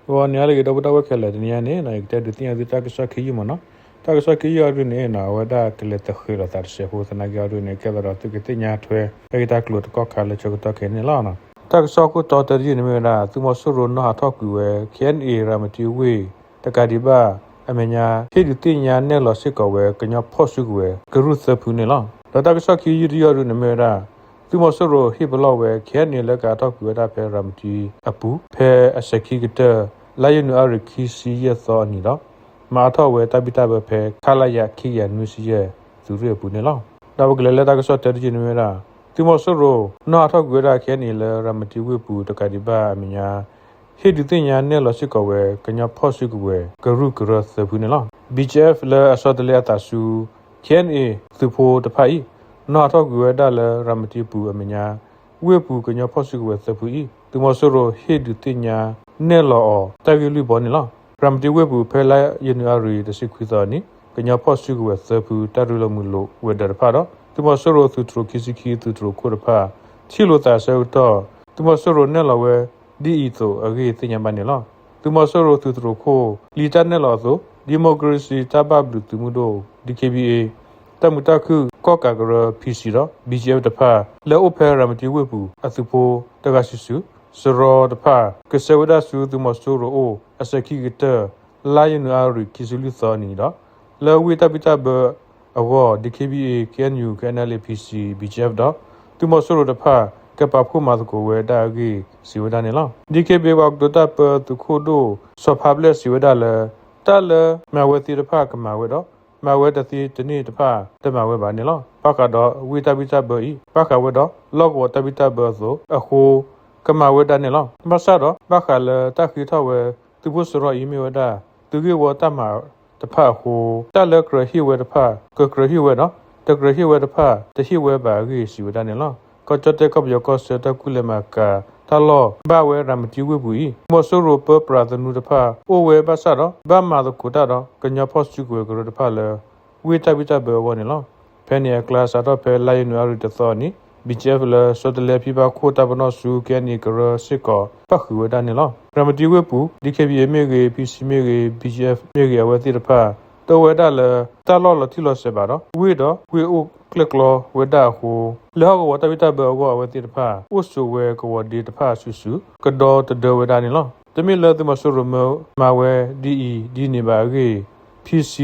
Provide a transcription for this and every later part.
ဂီၤန့ၣ် အါလၢအဂ့ၤ ဒီပုၢ်ဝဲၢ်ခဲလၢာ်, တနံၤအံၤန့ၣ် ယကတဲဒုးသ့ၣ်ညါသုတၢ်ကစီၣ်ခံယုၢ်မ့ၢ်နီၤ. တၢ်ကစီၣ်ခံယုၢ်အံၤဒုန့ၣ် အဝဲဒၣ်ကလဲၤတဃဲးလိာ်သးတစဲးဖိသနာ်က့အံၤဒုန့ၣ် ကဲသိးဒီးသုကသ့ၣ်ညါထွဲ အဂ့ၢ်တၢ်ကျိၤတကီၢ်ခါလၢဆၢကတီၢ်ခဲအံၤန့ၣ်လီၤ. တၢ်ကစီၣ်ခိၣ်တီတၢတယုၢ်န့ၣ်မ့ၢ်ဝဲဒၣ် သုးမီၤစိရိၤနီၣ်ဟးထီၣ်ကွံာ်ဝဲ KNA ရၤမတံဝ့ၢ် တကးဒံးဘၣ်အမဲာ်ညါ ဟ့ၣ်ဒုးသ့ၣ်ညါနဲၣ်လီၤစ့ၢ်ကီးဝဲ ကညီဖီၣ်စုကဝဲၤ ကရူၢ်သၢဖုန့ၣ်လီၤ. ဒီးတၢ်ကစီၣ်ခံယုၢ်တယုၢ်အံၤဒုန့ၣ်မ့ၢ်ဝဲဒၣ် သုးမီၤစိရိၤဟ့ၣ်ပလီၢ်ဝဲ KNA လၢကဟးထီၣ်ကွံာ်ဝဲဒၣ်ဖဲရၤမတံအပူၤ ဖဲအစဲၤခံကတၢၢ် လါယနူၤအါရံၤခံဆံယဲၢ်သီအနံၤဒီး မၤအါထီၣ်ဝဲတၢ်ဘံၣ်တၢ်ဘၢဖဲ ခလရ ခံကယၤနွံဆံယဲၢ် သုးရ့ၣ်အပူၤန့ၣ်လီၤ. ဒီးပကလဲၤလၢတၢ်ကစီၣ်တၢတယုၢ်န့ၣ်မ့ၢ်ဝဲဒၣ် သုးမီၤစိရိၤနီၣ်ဟးထီၣ်ကွံာ်ဝဲဒၣ် KNA လၢရၤမတံဝ့ၢ်ပူၤတကးဒံးဘၣ်အမဲာ်ညါ ဟ့ၣ်ဒုးသ့ၣ်ညါနဲၣ်လီၤစ့ၢ်ကီးဝဲ ကညီဖီၣ်စုကဝဲၤ ကရူၢ်ကရၢသၢဖုန့ၣ်လီၤ. BGF လၢအဆီတလဲအသးဆူ KNA သုးဖိတဖၣ်အံၤ နီၣ်ဟးထီၣ်ကွံာ်ဝဲဒၣ်လၢရၤမတံပူၤအမဲာ်ညါ ဝ့ၢ်ပူၤကညီဖီၣ်စုကဝဲၤသၢဖုအံၤ သုးမီၤစိရိၤဟ့ၣ်ဒုးသ့ၣ်ညါနဲၣ်လီၤအီၤ တၢ်ဂ့ၢ်လွံၢ်ဘီန့ၣ်လီၤ. ရၤမတံဝ့ၢ်ပူၤ ဖဲလါယနူၤအါရံၤတဆံခွံသီအနံၤ ကညီဖီၣ်စုကဝဲၤသၢဖု တၢ်ရ့လိာ်မုာ်လိာ်ဝဲၤဒၢးတဖၣ်ဒီး သုးမီၤစိရိၤသုးတြိၤခံဆံခံသုးတြိၤခိၣ်တဖၣ် ထံၣ်လိာ်သးအဆၢကတီၢ် သုးမီၤစိရိၤနဲၣ်လီၤဝဲ ဒ်အံၤအသိးအဂ့ၢ်သ့ၣ်ညါဘၣ်န့ၣ်လီၤ. သုးမီၤစိရိၤသုးတြိၤခိၣ် လံာ်တၢ်နဲၣ်လီၤအသိး ဒံၣ်မိၣ်ကရ့စံၣ်တၢ်ဘၣ်ဘျုးသုးမုၢ်ဒိၣ် DKBA တၢ်မုာ်တၢ်ခုၣ်ကီၣ်ကးကရၢ PC ဒီး BGF တဖၣ် လၢအအိၣ်ဖဲရၤမတံဝ့ၢ်ပူၤအသုးဖိတဂၤစုာ်စုာ် စရီတဖၣ် ကဆှၢဝဲဒၣ်ဆူသုးမီၤစိရိၤအအိၣ် အစဲၤခံကတၢၢ် လါယနူၤအါရံၤခံဆံလွံၢ်သီအနံၤဒီး လၢဝ့ၢ်တၢ်ဘံၣ်တၢ်ဘၢအဂီၢ် DKBA KNU KNLA PC BGF ဒီး သုးမီၤစိရိၤတဖၣ် ကပာ်ဖှိၣ်မၤသကိးဝဲဒၣ်အဂ့ၢ် စံးဝဲဒၣ်န့ၣ်လီၤ. DKBA ပှၤကတိၤတၢ်ပၢသုးခိၣ်ဒိၣ် စီၤဖးဘျဲၣ် စံးဝဲဒၣ်လၢ တၢ်လၢမၤဝဲသ့ၣ်တဖၣ်ကမၤဝဲဒီး မၤဝဲတသ့တန့ၢ်တဖၣ် တမၤဝဲဘၣ်န့ၣ်လီၤ. ဘၣ်ဃးဒီးဝ့ၢ်တၢ်ဘံၣ်တၢ်ဘၢအံၤ ဘၣ်ဃးဝဲဒီးလီၢ်ကဝီၤတၢ်ဘံၣ်တၢ်ဘၢအသိးအဃိ ကမၤဝဲဒၣ်န့ၣ်လီၤ. ဘၣ်ဆၣ်ဒီး ဘၣ်ဃးလၢတၢ်ဃ့ထီၣ်ဝဲ သုးဖိစရီအံၤမ့ၢ်ဝဲဒၣ် သုးဂ့ၢ်ဝီတၢ်မၤတဖၣ်အဃိ တၢ်လၢကြၢးဟ့ၣ်ဝဲတဖၣ် ကကြၢးဟ့ၣ်ဝဲဒီး တကြၢးဟ့ၣ်ဝဲတဖၣ် တဟ့ၣ်ဝဲဘၣ်အဂ့ၢ် စံးဝဲဒၣ်န့ၣ်လီၤ. ကီၢ်ကၠီၣ်တဲၣ်ကီၢ်ပယီၤကီၢ်ဆၢ တၢ်ကူၣ်လဲၤမၤကၤတၢ်လီၢ် ဘၣ်ဝဲရၤမတံဝ့ၢ်ပူၤအံၤ သုးမီၤစိရိၤပၢပြးသနူတဖၣ် အိၣ်ဝဲဘၣ်ဆၣ်ဒီး ဘၣ်မၤသကိးတၢ်ဒီး ကညီဖီၣ်စုကဝဲၤကရၢတဖၣ်လၢ ဝ့ၢ်တၢ်ဘံၣ်တၢ်ဘၢအဂီၢ်န့ၣ်လီၤ. ဖဲန့ၣ်အကျါ စးထီၣ်ဖဲလါယနူၤအါရံၤတသီအနံၤ BGF လၢဆီတလဲဖံဘၣ်ခိၣ်တၢ်ပနီၣ်ဆူ KNA ကရၢစ့ၢ်ကီး ပၣ်ဃုာ်ဝဲဒၣ်န့ၣ်လီၤ. ရၤမတံဝ့ၢ်ပူၤ DKBA မ့ၢ်ဂ့ၤ, PC မ့ၢ်ဂ့ၤ, BGF မ့ၢ်ဂ့ၤ အဝဲသ့ၣ်တဖၣ် တအိၣ်ဝဲဒၣ်လၢ တၢ်လီၢ်လီၤတံၢ်လီၤဆဲးဘၣ်ဒီး ဝ့ၢ်ဒီးဝ့ၢ်အိၣ်ကျဲၣ်ကျီဝဲဒၣ်အဃိ လၢဟီၣ်ကဝီၤတၢ်ဘံၣ်တၢ်ဘၢအဂီၢ် အဝဲသ့ၣ်တဖၣ် အိၣ်ဆိးဝဲကဝီၤဒ့တဖၣ်စုာ်စုာ် ကဒီတဒၢဝဲဒၣ်န့ၣ်လီၤ. တမ့ၢ်လၢသုးမီၤစိရိၤမၢမၤဝဲဒ်အံၤဒ်န့ၣ်ဘၣ်အဂ့ၢ် PC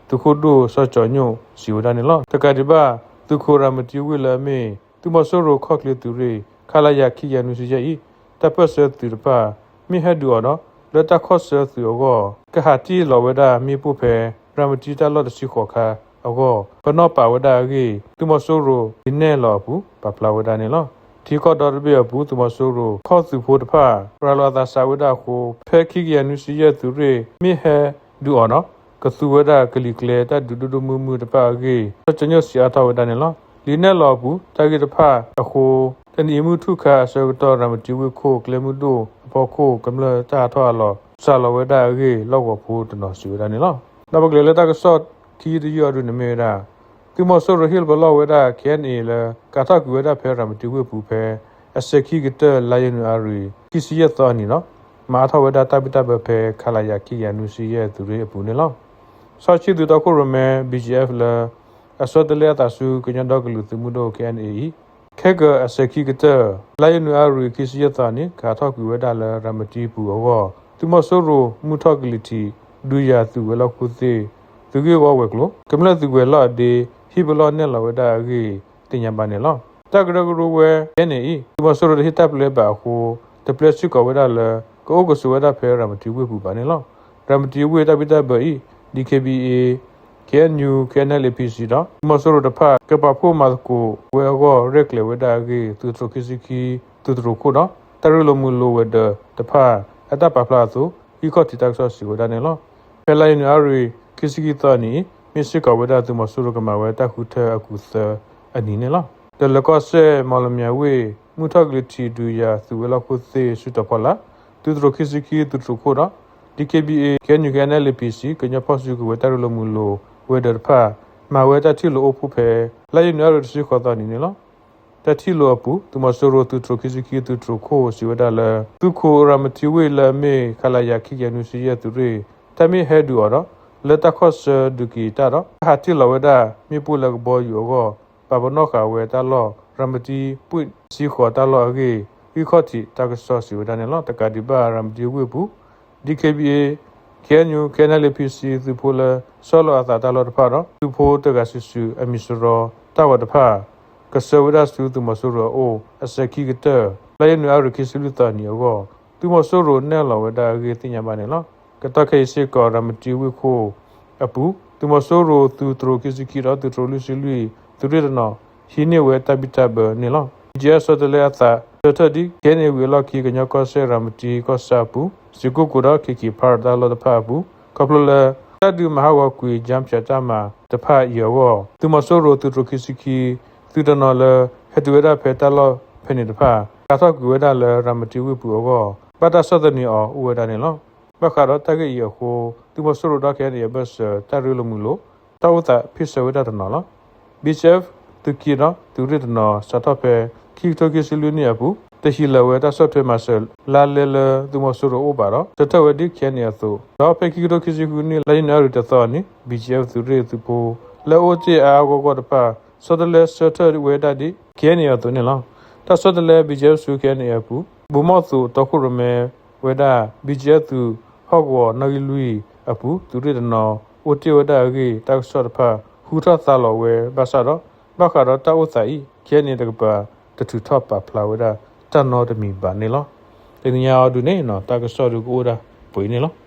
သုးခိၣ်ဒိၣ်စီၤကၠီၤညိၣ် စံးဝဲဒၣ်န့ၣ်လီၤ. တကးဒံးဘၣ် သုးခိၣ်ရၤမတံဝ့ၢ်လၢအမ့ၢ် သုးမီၤစိရိၤခီၣ်ချ့သုးရ့ၣ် ခလရ ခံကယၤနွံဆံယဲၢ်အံၤ တၢ်ပၢၢ်ဆၢသုးတဖၣ် မ့ၢ်ဟဲဒုးအီၤဒီး လၢတၢ်ခီၣ်ဆၢသုးအဂီၢ် ကဟးတ့ၢ်လီၤဝဲဒၣ်မ့ၣ်ပိၢ်ဖဲ ရၤမတံတၢ်လီၢ်တဆံဃိးခါအဂီၢ် ပနီၣ်ပာ်ဝဲဒၣ်အဂ့ၢ် သုးမီၤစိရိၤလံာ်နဲၣ်လီၤအပူၤ ပာ်ဖျါဝဲဒၣ်န့ၣ်လီၤ. ထံကီၢ်ဒီတဘ့ၣ်အပူၤ သုးမီၤစိရိၤခီၣ်သုးဖိတဖၣ် ရၤလီၤအသးစးဝဲဒၣ်အဃိ ဖဲခံကယၤနွံဆံယဲၢ်သုးရ့ၣ် မ့ၢ်ဟဲဒုးအီၤဒီး ကသူဝဲဒၣ်ကလံၤကျဲတၢ်ဒုးဒိၣ်ဒိၣ်မုၢ်မုၢ်တဖၣ်အဂ့ၢ် စီၤကၠီၤညိၣ်စံးအါထီၣ်ဝဲဒၣ်န့ၣ်လီၤ. လံာ်နဲၣ်လီၤအပူၤ တၢ်ဂ့ၢ်တဖၣ်အဃိ တနံၤအံၤမုၢ်ထူၣ်ခါအဆၢကတီၢ် ရၤမတံဝ့ၢ်ခိၣ် ကျဲမုၢ်ဒိၣ်အဖီခိၣ် ကမျၢၢ်တၢ်ဟးထီၣ်ဟးလီၤ စှၤလီၤဝဲဒၣ်အဂ့ၢ် လီၢ်ကဝီၤဖိတနီၤစံးဝဲဒၣ်န့ၣ်လီၤ. ဒီးပကလဲၤလၢတၢ်ကစီၣ်ခံယုၢ်တယုၢ်အံၤဒုန့ၣ်မ့ၢ်ဝဲဒၣ် သုးမီၤစိရိၤဟ့ၣ်ပလီၢ်ဝဲဒၣ် KNA လၢ ကဟးထီၣ်ကွံာ်ဝဲဒၣ်ဖဲရၤမတံဝ့ၢ်ပူၤဖဲ အစဲၤခံကတၢၢ် လါယနူၤအါရံၤ ခံဆံယဲၢ်သီအနံၤဒီး မၤအါထီၣ်ဝဲဒၣ်တၢ်ဘံၣ်တၢ်ဘၢဖဲ ခလရ ခံကယၤနွံဆံယဲၢ်သုးရ့ၣ်အပူၤန့ၣ်လီၤ. စီၤဆံသူးတီခိၣ်ရိၣ်မဲ BGF လၢ အဆီတလဲအသးဆူ ကညီဒီကလုာ်သုးမုၢ်ဒိၣ် KNA အံၤ ခဲကၢၤအစဲၤခံကတၢၢ် လါယနူၤအါရံၤ ခံဆံယဲၢ်သီအနံၤ ကဟးထီၣ်ကွံာ်ဝဲဒၣ်လၢရၤမတံပူၤအဂီၢ် သုးမီၤစိရိၤမုၢ်ထီၣ်ကလံၤထံး ဒုးယၤသုးဝဲၤလီၢ်ခိၣ်သ့ၣ် သုးဂ့ၢ်ဝီဝဲၤကျိၤ ကမျၢၢ်သုးဝဲၤလီၢ်အဒ့ ဟ့ၣ်ပလီၢ်နဲၣ်လီၤဝဲဒၣ်အဂ့ၢ် သ့ၣ်ညါဘၣ်န့ၣ်လီၤ. တၢ်ကရၢကရိဝဲ KNA အံၤ သုးမီၤစိရိၤတဟ့ၣ်တၢ်ပျဲဘၣ်အဃိ တပျဲစ့ၢ်ကီးဝဲဒၣ်လၢ ကအိၣ်ကဆိးဝဲဒၣ်ဖဲရၤမတံဝ့ၢ်ပူၤဘၣ်န့ၣ်လီၤ. ရၤမတံဝ့ၢ်တၢ်ဘံၣ်တၢ်ဘၢအံၤ DKBA, KNU, KNLA-PC ဒီး သုးမီၤစိရိၤတဖၣ် ကပာ်ဖှိၣ်မၤသကိးဝဲအဂီၢ် ရဲၣ်ကျဲၤဝဲဒၣ်အဂ့ၢ် သုးတြိၤခံဆံခံ သုးတြိၤခိၣ်ဒီး တၢ်ရ့လိာ်မုာ်လိာ်ဝဲၤဒၢးတဖၣ် အတၢ်ပာ်ဖျါအသိး ဟံၣ်ခီၣ်ထံးတၢ်ကစီၣ်စံးဝဲဒၣ်န့ၣ်လီၤ. ဖဲလါယနူၤအါရံၤ ခံဆံခံသီအနံၤအံၤ မ့ၢ်စ့ၢ်ကီးဝဲဒၣ်သုးမီၤစိရိၤကမၤဝဲတၢ်ဃုထၢအကူာ်သၢအနံၤန့ၣ်လီၤ. တၢ်လၢကီၢ်စဲၣ် မီၣ်လမၠဲၤဝ့ၢ် မုၢ်ထီၣ်ကလံၤထံးဒုးယၤသုးဝဲၤလီၢ်ခိၣ်သ့ၣ် စုတီၤဖီလာ် သုးတြိၤခံဆံခံ သုးတြိၤခိၣ်ဒီး DKBA, KNU, KNLA-PC ကညီဖီၣ်စုကဝဲၤတၢ်ရ့လိာ်မုာ်လိာ်ဝဲၤဒၢးတဖၣ် မၤဝဲတၢ်ထံၣ်လိာ်အိၣ်ဖှိၣ်ဖဲ လါယနူၤအါရံၤ တဆံဃိးသီအနံၤန့ၣ်လီၤ. တၢ်ထံၣ်လိာ်အပူၤ သုးမီၤစိရိၤသုးတြိၤခံဆံခံသုးတြိၤခိၣ်စံးဝဲဒၣ်လၢ သုးခိၣ်ရၤမတံဝ့ၢ်လၢအမ့ၢ် ခလရ ခံကယၤနွံဆံယဲၢ်သုးရ့ၣ် တၢ်မ့ၢ်ဟဲဒုးအီၤဒီး လၢတၢ်ခီၣ်ဆၢဒုးက့ၤတၢ်ဒီး တၢ်ဟးတ့ၢ်လီၤဝဲဒၣ် မ့ၣ်ပိၢ်လၢကဘီယူၤအဂီၢ် ပာ်ပနီၣ်ဃာ်ဝဲတၢ်လီၢ် ရၤမတံဝ့ၢ်စံဃီၤတၢ်လီၢ်အဂ့ၢ် ဂံၢ်ခီၣ်ထံးတၢ်ကစီၣ်စံးဝဲဒၣ်န့ၣ်လီၤ. တကးဒံးဘၣ် ရၤမတံဝ့ၢ်ပူၤ DKBA, KNU, KNLA-PC သုးဖိလၢဆီလီၤအသးတၢ်လီၢ်တဖၣ်ဒီး သုးဖိတဂၤစုာ်စုာ်အမံၤစရီတၢ်ဂီၤတဖၣ် ကဆှၢဝဲဒၣ်ဆူသုးမီၤစိရိၤအအိၣ် အစဲးခံကတၢၢ် လါယနူၤအါရံၤခံဆံလွံၢ်သီအနံၤအဂီၢ် သုးမီၤစိရိၤနဲၣ်လီၤဝဲဒၣ်အဂ့ၢ်သ့ၣ်ညါဘၣ်န့ၣ်လီၤ. ကတီၢ်ခဲအံၤစ့ၢ်ကီး ရၤမတံဝ့ၢ်ခိၣ်အပူၤ သုးမီၤစိရိၤသုးတြိၤခံဆံခံဒီးသုးတြိၤလွံၢ်ဆံလွံၢ် သုးရ့ၣ်တနီၤ ဟံးန့ၢ်ဝဲတၢ်ဘံၣ်တၢ်ဘၢန့ၣ်လီၤ. BGF ဆီတလဲအသးဆၢထၢၣ်ဒ် KNA ဝံၤအလီၢ်ခံ ကညီကီၢ်စဲၣ်ရၤမတံကီၢ်ဆၣ်အပူၤ စံးကိၣ်ကိၤဒီး KK Park တၢ်လီၢ်တဖၣ်အပူၤ ခီဖျိလၢ တၢ်ဒုးမၤဟးဂီၤကွံာ် ကၠၢဖၠးတၢ်မၤတဖၣ်အံၤအဂီၢ် သုးမီၤစိရိၤသုးတြိၤခံဆံခံ သုးတနီၤလၢ ဟဲတုၤဝဲဒၣ်ဖဲတၢ်လီၢ်ဖဲန့ၣ်တဖၣ် ကၤထီၣ်ကွံာ်ဝဲဒၣ်လၢရၤမတံဝ့ၢ်ပူၤအဂီၢ် ဘၣ်တၢ်ဆီၣ်သနံးအီၤအိၣ်ဝဲဒၣ်န့ၣ်လီၤ. ဘၣ်ဃးဒီးတၢ်ဂ့ၢ်အံၤအဃိ သုးမီၤစိရိၤဒီး KNA အဘၢၣ်စၢၤ တၢ်ရ့လိာ်မုာ်လိာ် တၢ်အိၣ်သးဖ့ၣ်ဆၢဝဲဒၣ်တနီၤလီၤ. BGF သုးက့ဒီးသုးရ့ၣ်တနီၤ စးထီၣ်ဖဲ ခံကထိခံဆံလွံၢ်နံၣ်အပူၤ တဟံးလၢၤဝဲတၢ်ဆီၣ်ထွဲမၤစၢၤလါလဲလၢသုးမီၤစိရိၤအအိၣ်ဘၣ်ဒီး ဆၢထၢၣ်ဝဲဒ် KNA အသိး ဒီးဖဲခံကထိခံဆံဃုနံၣ် လါယနူၤအါရံၤတသီအနံၤ BGF သုးရ့ၣ်သုးဖိ လၢအအိၣ်တ့ၢ်အါအါဂီၢ်ဂီၢ်တဖၣ် ဆီတလဲဆၢထၢၣ်ဝဲဒၣ်ဒ် KNA အသိးန့ၣ်လီၤ. တၢ်ဆီတလဲ BGF ဆူ KNA အပူၤ ဘိးမီၢ်သိးတီခိၣ်ရိၣ်မဲဝဲဒၣ် BGF သုးဟီၣ်ကဝီၤနီၣ်ဂံၢ်လွံၢ်အပူၤ သုးရ့ၣ်တနီၤ အိၣ်တ့ၢ်ဝဲဒၣ်အဂ့ၢ် တၢ်ကစီၣ်တဖၣ် ဟူထီၣ်သါလီၤဝဲဘၣ်ဆၣ်ဒီး ဘၣ်ဃးဒီးတၢ်အိၣ်သးအံၤ KNA တကပၤ တထုးထီၣ်ပာ်ဖျါဝဲဒၣ်တၢ်နီတမံၤဘၣ်န့ၣ်လီၤ. တနံၤညါအံၤဒုးန့ၣ် တၢ်ကစီၣ်ဒုးကအိၣ်ဒၣ်ပှဲၤအံၤန့ၣ်လီၤ.